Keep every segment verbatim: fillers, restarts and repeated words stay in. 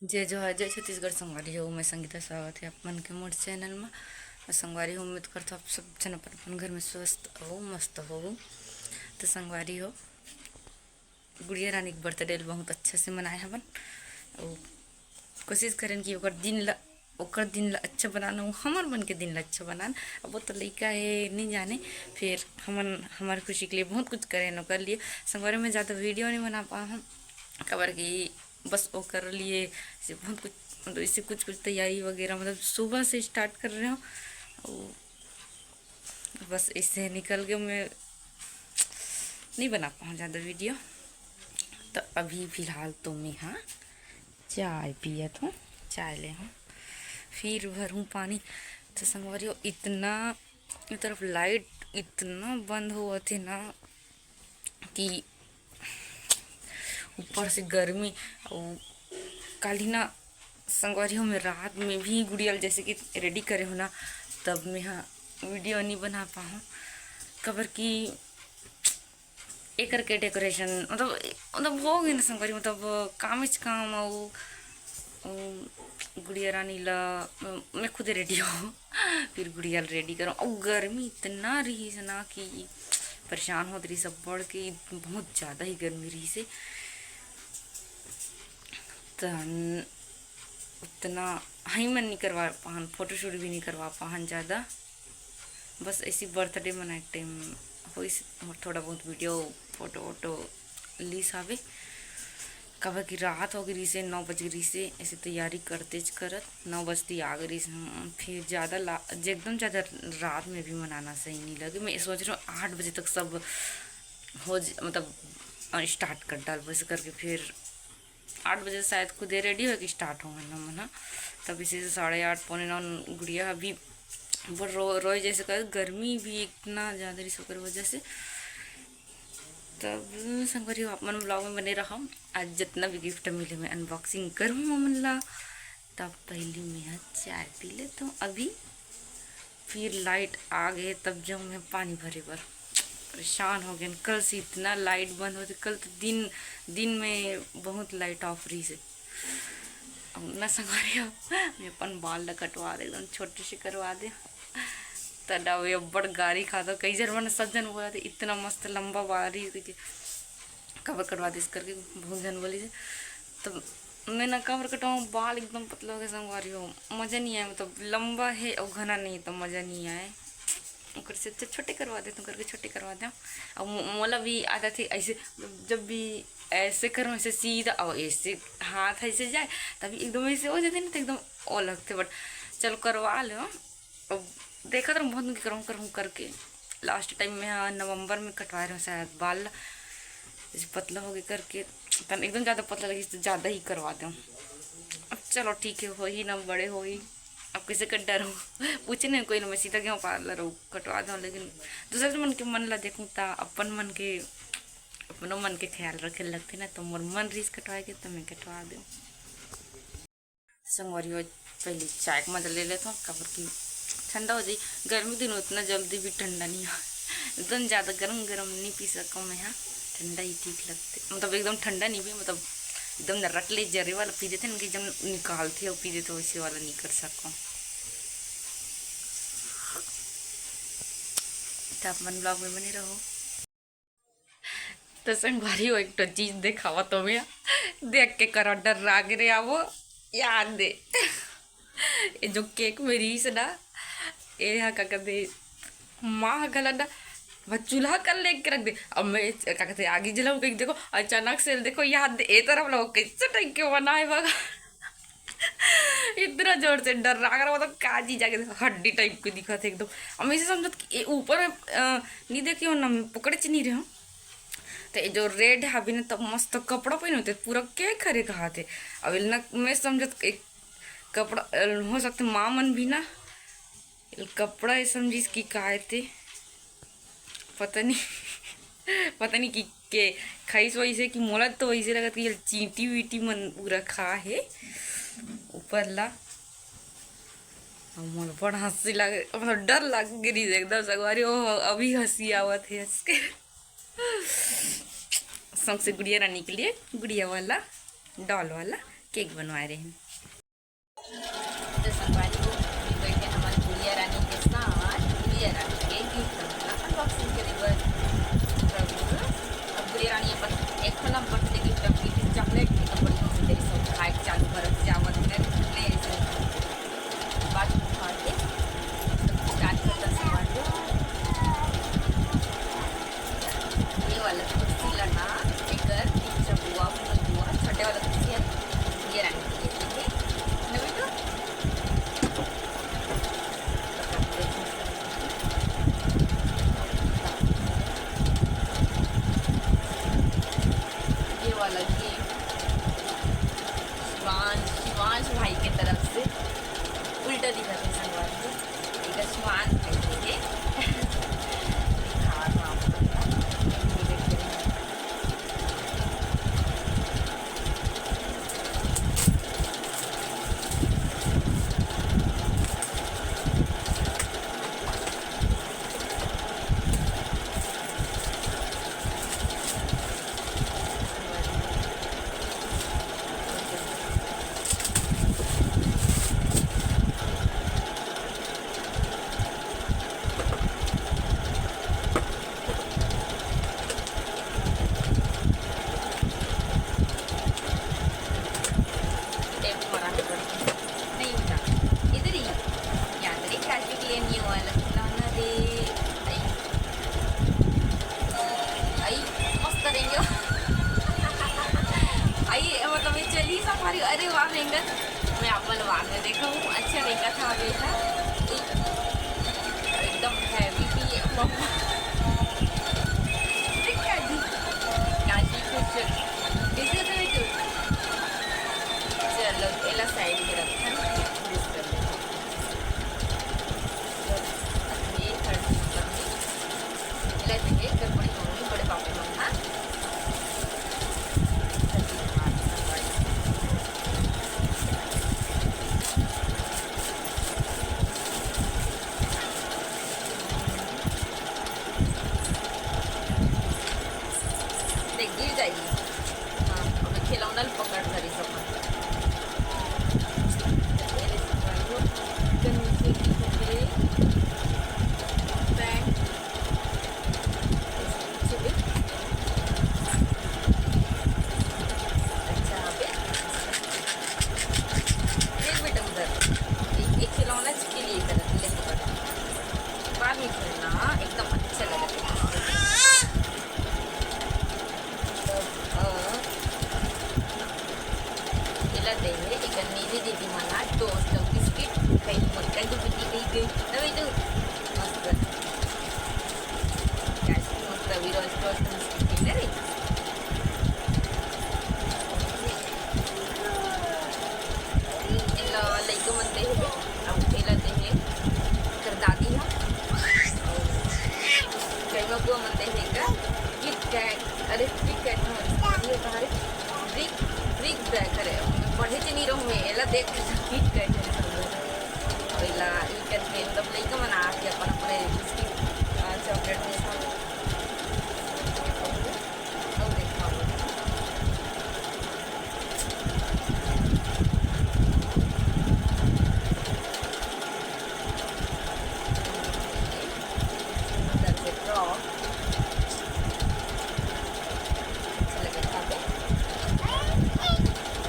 जय जोहार, जय छत्तीसगढ़ संगवारी हो, मैं संगीता, स्वागत है आप मन के मोर चैनल में। और संगवारी हो, उम्मीद करता हूँ आप सब जन अपन अपन घर में स्वस्थ हो, मस्त हो। तो संगवारी हो, गुड़िया रानी के बर्थडे ल बहुत अच्छा से मनाए हवन। और कोशिश करेन कि ओकर दिन ला ओकर दिन ला अच्छा बनाना हो, हमर मन के दिन ला अच्छा बनाना। अब वो तो लइका है, नहीं जाने, फिर हमन हमारे खुशी के लिए बहुत कुछ करेन ओकर लिए। संगवारी में ज़्यादा वीडियो नहीं बना पा हम, काबर कि बस ओकर लिए से बहुत कुछ, मतलब इससे कुछ कुछ तैयारी वगैरह, मतलब सुबह से स्टार्ट कर रहे हो। और बस इससे निकल के मैं नहीं बना पाऊँ ज़्यादा वीडियो। तो अभी फिलहाल तो मैं हाँ चाय पियत हूँ, चाय ले हूँ, फिर भरूँ पानी। तो संगवारी हो, इतना ये तरफ लाइट इतना बंद होवत है ना कि ऊपर से गर्मी। और काली ना संगवारी हो, मैं रात में भी गुड़िया ल जैसे कि रेडी करे हो ना, तब मैं हाँ वीडियो नहीं बना पाऊँ, काबर कि एकर के डेकोरेशन मतलब मतलब हो गई ना संगवारी, मतलब कामेच काम। अउ अउ गुड़िया रानी ला मैं खुदे रेडी हो, फिर गुड़िया ला रेडी करो। अउ गर्मी इतना रही ना कि परेशान होत रही सब बढ़ के, बहुत ज़्यादा ही गर्मी रही से। तहन उतना हई मन नहीं करवा पाहन, फोटोशूट भी नहीं करवा पाहन ज़्यादा। बस ऐसी बर्थडे मनाए टाइम होइस थोड़ा बहुत वीडियो, फोटो वोटो लीस हावे। काबर कि रात हो गई से, नौ बज गई से, ऐसे तैयारी करते ज करत नौ बजती आ गई से। हम फिर ज़्यादा ला एकदम ज़्यादा रात में भी मनाना सही नहीं लगे। मैं सोच रही हूँ आठ बजे तक सब हो ज- मतलब स्टार्ट कर डाल, वैसे करके फिर आठ बजे शायद खुदे रेडी होके स्टार्ट हो गए हमन ह। तब इसी से साढ़े आठ पौने नौ गुड़िया अभी बड़ रो रोए जैसे कर, गर्मी भी इतना ज़्यादा रही ओकर वजह से। तब संगवारी हो, आप मन ब्लॉग में बने रहो। आज जितना भी गिफ्ट मिले मैं अनबॉक्सिंग करूँ हमन ला। तब पहली मैं ह चाय पी लेता हूँ अभी, फिर लाइट आ गए तब जाऊँ मैं पानी भरे बर। परेशान हो गए, कल से इतना लाइट बंद होते, कल तो दिन दिन में बहुत लाइट ऑफ रही से। अब ना संगवारी हो, मैं अपन बाल ला कटवा दे, एकदम छोटे से करवा दे। तदा वे अब्बड़ गारी खाता, कई जन मन सब जन बोला थे इतना मस्त लंबा बाल रही कि काबर कटवा दिस करके बहुत जन बोली थे। तो मैं ना काबर कटवाऊँ, बाल एकदम पतला हो गया संगवारी हो, मज़ा नहीं आया। मतलब लंबा है और घना नहीं है तो मज़ा नहीं आए, ओकर से अच्छा छोटे करवा देते करके छोटे करवा दें। और मो- मोला भी आदत है ऐसे, जब भी ऐसे करूँ ऐसे सीधा और ऐसे हाथ ऐसे जाए, तभी एकदम ऐसे हो जाते ना तो एकदम ओ लगते। बट चलो करवा लो। अब देखा तो बहुत दिन करहूँ करहूँ करके लास्ट टाइम में हाँ नवंबर में कटवाए रहे शायद बाल ला, जैसे पतला हो गया करके तन एकदम ज़्यादा पतला लगी तो ज़्यादा ही करवा दूँ। अब चलो ठीक है, हो ही ना बड़े हो ही, अब कैसे कर डरो। पूछे नहीं कोई ना, मैं सीधा गया पार्लर कटवा दूँ। लेकिन दूसरे मन के मन ला देखूँ ता अपन मन के अपनो मन के ख्याल रखे लगते ना, तो मोर मन रीस कटवाए के तो मैं कटवा दूँ। संगवारी हो, पहले चाय का मजा ले लेता हूँ, काबर कि ठंडा हो जाई। गर्मी दिन उतना जल्दी भी ठंडा नहीं हो, एकदम ज़्यादा गरम गरम नहीं पी सकूँ मैं। हाँ, ठंडा ही ठीक लगते, मतलब एकदम ठंडा नहीं भी, मतलब एकदम रट ले जरे वाला पी देते ना, कि एकदम निकालते हो पी देते, वैसे वाला नहीं कर सकूँ। तो आप मन ब्लॉग में बने रहो। तो संगवारी हो, एक ठो चीज देखावा तो मैं देख के करा डर लाग रे। आवो याद दे, ये जो केक में रहीस ना, ये हा का कहते, माँ घला ना, वह चूल्हा कर लेके रख दे। अब मैं का कहते आगे जलाऊँ कहीं, देखो अचानक से देखो याद दे, ए तरफ लोग कैसे टाइप के बनाए बगा। इतना जोर से डर लाग रहा, मतलब काजी जाके हड्डी टाइप के दिखा थे एकदम। अब मैं इसे समझत कि ये ऊपर में अ, नहीं देखे हो ना, मैं पकड़े च नहीं रहे हो। तो ये जो रेड हाबी ना, तब मस्त कपड़ा पहने होते, पूरा के खरे कहा थे। अब इतना मैं समझत एक कपड़ा अ, हो सकते माँ मन भी ना, कपड़ा ये समझिस कि का थे, पता नहीं। पता नहीं कि के खाइस वैसे कि मोला तो वैसे लगत कि ये चींटी वीटी मन पूरा खा है ऊपर ला। अब मोला बड़ हंसी लगे, मतलब डर लग गई एकदम संगवारी। ओ, अभी हंसी आवत है हंस के। शौक से गुड़िया रानी के लिए गुड़िया वाला, डॉल वाला केक बनवाए रहिन। तो संगवारी हो, अभी बैठे हमर गुड़िया रानी के साथ, गुड़िया रानी के गिफ्ट ला अनबॉक्सिंग करे बर। अब गुड़िया रानी अपन एक ठो बर्थडे गिफ्ट, अब गिफ्ट चॉकलेट, एक बड़ी मम्मी तेरी सब खाए के चालू करत जावत है, ले ऐसे बात उठा के स्टार्ट करता संगवारी हो। ये वाला कुर्सी ला ना, एकर पीछे बुआ, बुआ, छोटे वाला कुर्सी है, ये रानी के लिए, ठीक है? नवीन तो? ये वाला गिफ्ट शिवांश, शिवांश भाई के तरफ से। उल्टा दिखा थे संगवारी हो। एकर स्वाद खाई के दिखा था आप सबका। ये देखिए। टेप मरा है बड़ी। नहीं उठा। इधर ही। यहाँ पर एक काजू के लिए न्यू वाला खिलौना दे। आई। आई, मस्त रेंगत। आई, मतलब, ये चली सफारी। अरे वाह, रेंगत। मैं अपन बाद में देखा हूँ। अच्छा रेंगत था अभी था। एक, एकदम हैवी भी है। मम्मा। देख काजू। काजू खुश। कैसे तो एक चलो, एला साइड में रखा ना, use कर लेते हैं। ये थर्ड नंबर में एला देंगे, एकर बड़ी मम्मी, बड़े पापा मन, हाँ? देख, गिर जाएगी। हाँ, अब खिलौना ल पकड़ करी सब। ये ले सब भाई हो। इधर नीचे की हो गई। पैंट। पीछे भी। अच्छा, अबे। देख बेटा उधर। एक, एक खिलौना के लिए इधर ले पकड़। बाद में खेलना, एकदम अच्छा लगा। अ, एला दे हे, एकर नीली दीदी मन ला toast अउ biscuit, कहीं मोर कंजू बिट्टी कहीं गई। अबे तू, मस्त। Guys, मस्त अभी रोज toast biscuit खइले रही। एला लइका मन दे हे, अब एला दे हे, एकर दादी ह। अउ कई बुआ मन दे हे का, Kit Kat। अरे, Kit Kat न, ये कहाँ रे? Brick, Brick Break, अरे, पढ़े च नहीं रहूँ मैं, एला देख, Kit Kat है सब लोग। अउ एला, ई करके, मतलब, लइका मन आके अपन, अपने biscuit, अ, chocolate में सब। अउ देखा, अंदर से फ्रॉक। अच्छा लगे खाबे।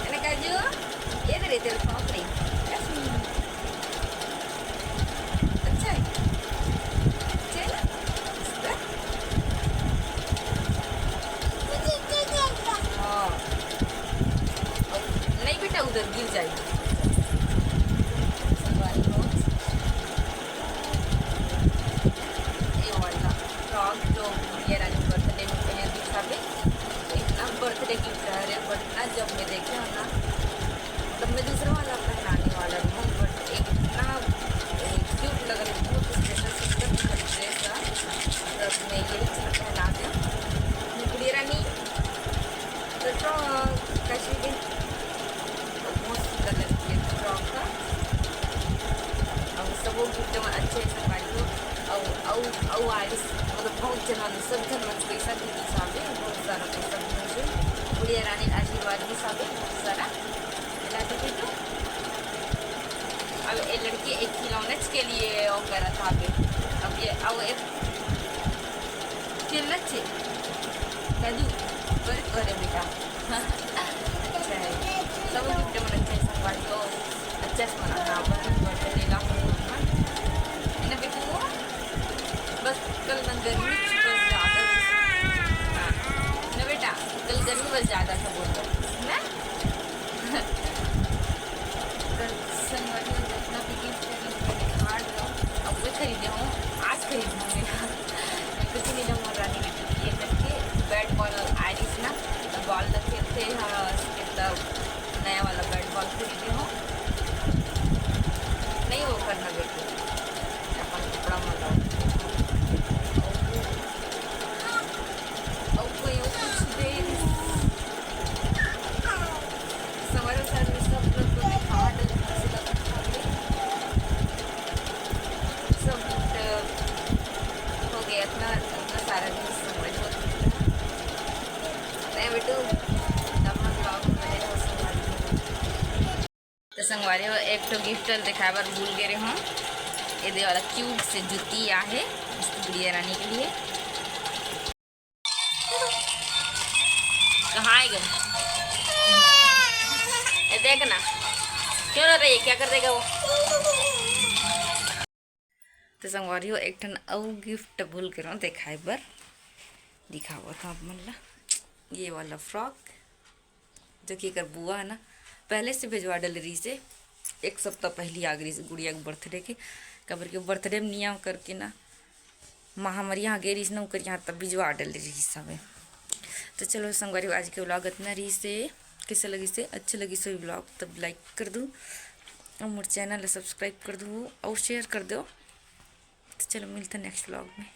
है ना काजू? ये दे रहे तेरे फ्रॉक नहीं। अच्छा है? अच्छा है ना? मस्त है? हाँ। नहीं बेटा, उधर गिर जाएगी। ये वाला फ्रॉक जो गुड़िया रानी बर्थडे में पहन दिखावे, इतना बर्थडे गिफ्ट है रे, बट ना जब मैं देखे हूँ ना, तब मैं दूसरा वाला पहनाने वाला हूँ, बट एक इतना क्यूट लग रही, बहुत स्पेशल सुंदर सा ड्रेस है, तब मैं यही चीज पहना दूँ गुड़िया रानी। तो फ्रॉक कैसी भी बहुत सुंदर लगती है फ्रॉक का। अब सबो गिफ्ट में अच्छे से बांटो। अउ, अउ, अउ आइस, मतलब, बहुत जन मन, सब जन मन पैसा भी साबे, बहुत सारा पैसा भी मुझे गुड़िया रानी आशीर्वाद भी साबे बहुत सारा। एक खिलौने के लिए वो करा था अभी। अब ये, अब ये खेलना चाहिए। दादू, बड़े करे बेटा। अच्छा है। सब गिफ्ट मन अच्छा है, संगवारी हो। अच्छा से मना था, अपन बर्थडे ला। है ना बेटू? बस कल मन गर्मी बस ज़्यादा। हाँ। ना बेटा, कल गर्मी बस ज़्यादा था, बोल दो। ना? कल संगवारी हो, जितना भी गिफ्ट खरीदे, कार्ड लो, अब वो खरीदे हूँ, आज खरीदना मेरा। कुछ नहीं, जब रानी बेटी ये करके बैट बॉल आइरिस ना, तो बॉल रखे थे, हाँ, उसके तब नया वाला बैट बॉल खरीदे हूँ। नहीं, वो करना बेटी, अपन कपड़ा मंगाओ। और कोई कुछ दे, संगवारी हो, सब लोग को दिखा दे, हंसी लगा था। सब गिफ्ट हो गया, इतना, इतना सारा गिफ्ट संगवारी हो। नहीं बेटू, तब हम ब्लॉग में बने रहो संगवारी हो। तो संगवारी हो, एक ठो गिफ्ट ल दिखाए बर भूल गए रहे हूँ। ये दे वाला क्यूट से जूती आहे, इसकी गुड़िया रानी के लिए। कहाँ आएगा? ये देखना, क्यों रो रही है, क्या कर देगा वो? तो संगवारी हो, एक ठन अउ गिफ्ट भूल के रहो दिखाए बर, दिखावत हूँ आप मन ला। ये वाला फ्रॉक, जो कि एकर बुआ है ना, पहले से भेजवा डले रही से, एक सप्ताह पहली आ गई गुड़िया के बर्थडे के, काबर के बर्थडे में नियम करके ना महामारी आ गई रही ना, ओकर यहाँ तब भिजवा डले रही सब। तो चलो संगवारी, आज के व्लॉग इतना रही से, कैसे लगी से, अच्छे लगी से व्लॉग तब लाइक कर दू और मोर चैनल ला सब्सक्राइब कर दू और शेयर कर दो। तो चलो मिलते हैं नेक्स्ट व्लॉग में।